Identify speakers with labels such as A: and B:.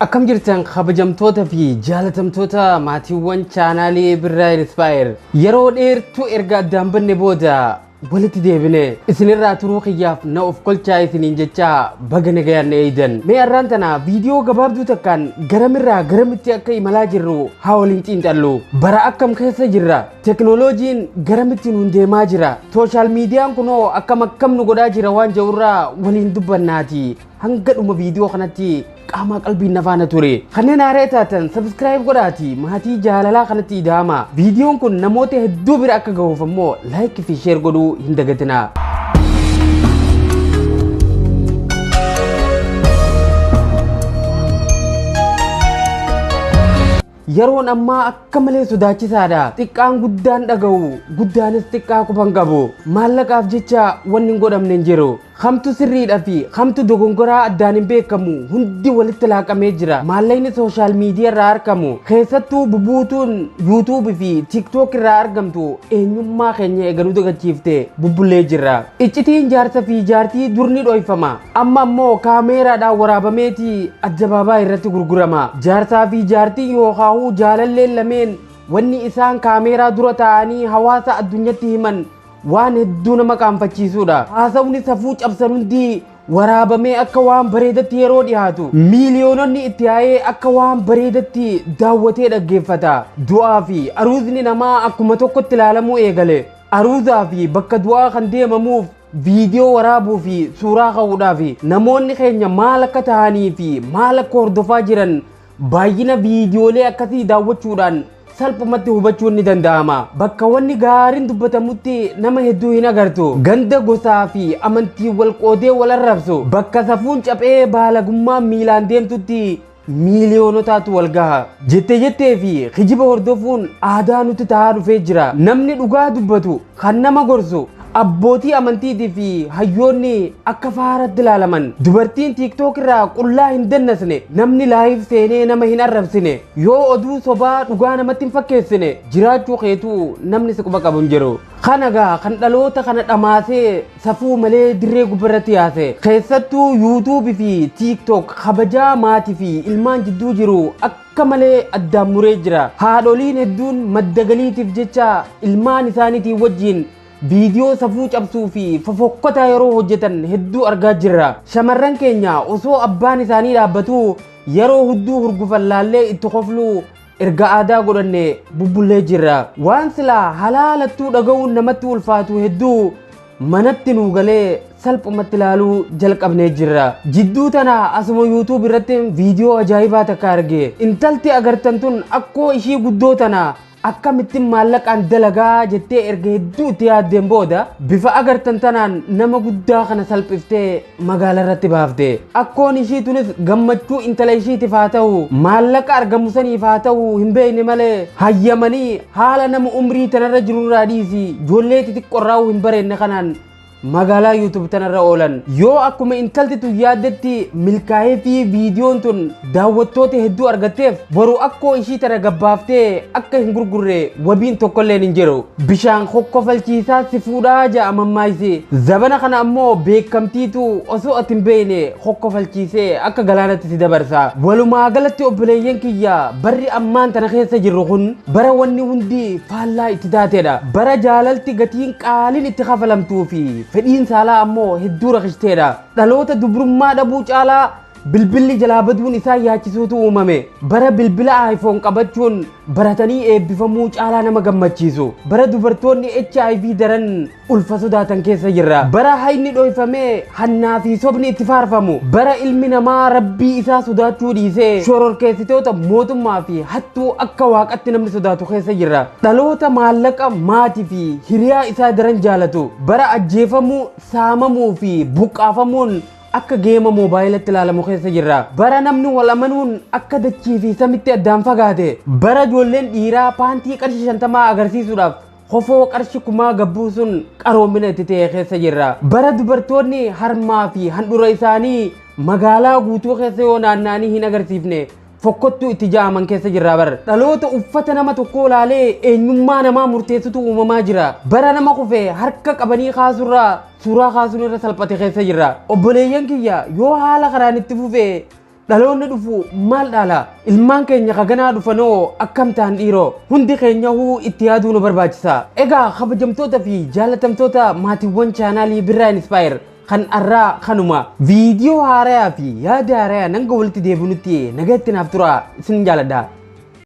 A: Akkam jirtan kabajamtoota fi jaalatamtoota maatiiwwan chaanaalii Birraa Inspire? Yeroo dheertuu erga addaan banne booda walitti deebine. Isinirraa turuu kiyyaaf na of kolchaa isiniin jecha baga nagayaan na eeydan. Mee arraan tana viidiyoo gabaabduu takkaan garamirraa garamitti akka imalaa jirru haa waliin xiinxallu. Bara akkam keessa jirra? Teknooloojiin garamitti nuun deemaa jira? Sooshaal miidiyaan kunoo akkam akkam nu godhaa jira waan jedhurraa waliin dubbannaati. Hanga dhuma viidiyoo kanatti qaamaa qalbiin na faana ture. Kanneen haaree taatan subscribe godhaati maatii jaalalaa kanatti ida'ama. Viidiyoon kun namoota hedduu bira akka gahuuf ammoo like fi share godhuu hin dagatinaa. Yeroon ammaa akka malee sodaachisaadha. Xiqqaan guddaan dhaga'u, guddaanis xiqqaa quban qabu. Maallaqaaf jecha wanni hin godhamne hin jiru. Kamtu sirriidha fi kamtu dogongoraa addaan hin beekamu, hundi walitti laaqamee jira. Maallaqni sooshaal miidiyaa irraa argamu, keessattuu bubuutuun YouTube fi TikTok irraa argamtu eenyummaa keenya eegaluu dagachiifte bubbullee jirra. Iccitiin jaarsa fi jaartii dur ni dhoyfama. Amma ammoo kaameeraadhaan waraabameeti addabaabaa irratti gurgurama. Jaarsaa fi jaartiin yookaahuu jaalalleen lameen wanni isaan kaameeraa dura taa'anii hawaasa addunyatti himan waan hedduu nama qaanfachiisuudha. Haasawni safuu cabsan hundi waraabamee akka waan bareedatti yeroo dhiyaatu miiliyoononni itti yaa'ee akka waan bareedatti daawwatee dhaggeeffata. Du'aa fi aruuzni namaa akkuma tokkotti ilaalamuu eegale. Aruuzaa fi bakka du'aa kan deemamuuf viidiyoo waraabuu fi suuraa ka'uudhaaf. Namoonni keenya maal akka ta'anii fi maal akka hordofaa jiran baay'ina viidiyoolee akkasii daawwachuudhaan salphumatti hubachuun ni danda'ama. Bakka wanni gaariin dubbatamutti nama hedduu hin agartu. Ganda gosaa fi amantii wal qoodee wal arrabsu. Bakka safuun caphee baalagummaan miilaan deemtutti miiliyoonotaatu wal gaha. Jette jettee fi kijiba hordofuun aadaa nutti ta'aa dhufee jira. Namni dhugaa dubbatu kan nama gorsu abbootii amantiitii fi hayyoonni akka faaratti ilaalaman. Dubartiin TikTok irraa qullaa hin dannasne, namni live seenee nama hin arrabsine, yoo oduu sobaa dhugaa namatti hin fakkeessine jiraachuu keetuu namni si quba qabu hin jiru. Kana gaa kan dhaloota kana dhamaasee safuu malee dirree gubbarratti yaase. Keessattuu YouTube fi TikTok kabajaa maatii fi ilmaan jidduu jiru akka malee addaan muree jira. Haadholiin hedduun madda galiitiif jecha ilmaan isaaniitiin wajjin viidiyoo safuu cabsuu fi fofokkotaa yeroo hojjetan hedduu argaa jirra. Shamarran keenya osoo abbaan isaanii dhaabbatu yeroo hudduu hurgufan laallee itti kofluu erga aadaa godhanne bubbullee jirra. Waan silaa halaalattuu dhaga'uun namatti ulfaatu hedduu manatti nuu galee salphumatti ilaaluu jalqabnee jirra. Jidduu tana asuma YouTube irratti viidiyoo ajaa'ibaa takka arge. Intalti agartan tun akkoo ishii guddoo tana akkamittiin maallaqaan dalagaa jettee erga hedduu itti yaaddeen booda bifa agartan tanaan nama guddaa kana salphiftee magaalaa irratti baafte. Akkoon ishii tunis gammachuu intala ishiitiif haa ta'u maallaqa argamu saniif haa ta'u hin beekne malee hayyamanii haala nama umrii tanarra jirurraa dhiisi ijoollee xixiqqoorraa hin bareenne kanaan magaalaa YouTube tanarra oolan. Yoo akkuma intalti tun yaaddetti milkaa'ee fi viidiyoon tun daawwattoota hedduu argatteef boru akkoo ishii tana gabbaaftee akka hin gurgurre wabiin tokkolleen hin jiru. Bishaan kokkofalchiisaa si fuudhaa ja'a mammaayisi. Zabana kana ammoo beekamtiitu osoo ati hin beekne kokkofalchiisee akka galaanatti si dabarsa. Walumaa galatti obboleeyyan kiyya, barri ammaan tana keessa jirru kun bara wanni hundi faallaa itti taateedha. Bara jaalalti gatiin qaaliin itti kafalamtuu fi fedhiin saalaa ammoo hedduu rakkisteedha. Dhaloota dubrummaa dhabuu caalaa bilbilli jalaa baduun isaa yaachisuutu uumame. Bara bilbila iPhone qabachuun baratanii eebbifamuu caalaa nama gammachiisu. Bara dubartoonni HIV daran ulfa sodaatan keessa jirra. Bara hayni dhoyfamee hannaa fi sobni itti faarfamu. Bara ilmi namaa rabbii isaa sodaachuu dhiisee shororkeessitoota mootummaa fi hattuu akka waaqatti namni sodaatu keessa jirra. Dhaloota maallaqa maatii fi hiriyaa isaa daran jaalatu. Bara ajjeefamuu, saamamuu fi buqqaafamuun akka geema moobaayilatti ilaalamu keessa jirra. Bara namni wal amanuun akka dachii fi samitti addaan fagaate. Bara ijoolleen dhiiraa paantii qarshii 50 agarsiisuudhaaf kofoo qarshii 1000 gabbuusuun qaroomina itti ta'e keessa jirra. Bara dubartoonni harmaa fi handhuura isaanii magaalaa guutuu keessa yoo naanna'anii hin agarsiifne fokkottuu itti ja'aman keessa jirra bara. Dhaloota uffata nama tokkoo laalee eenyummaa namaa murteessutu uumamaa jira. Bara nama kufee harka qabanii kaasurraa suuraa kaasuun irra salphate keessa jirra. Obboleeyyan kiyya, yoo haala kanaan itti fufee Dhaloonni dhufu maal dhaala? Ilmaan keenya kaganaa dhufanoo akkam ta'an dhiiroo? Hundi keenyahuu itti yaaduu nu barbaachisa. Egaa kabajamtoota fi jaalatamtoota maatiiwwan chaanaalii Birraa Inspire, kan arraa kanuma. Viidiyoo haarayaa fi yaada haarayaa nanga walitti deebinutti nagatti naaf tura, isin jaaladha.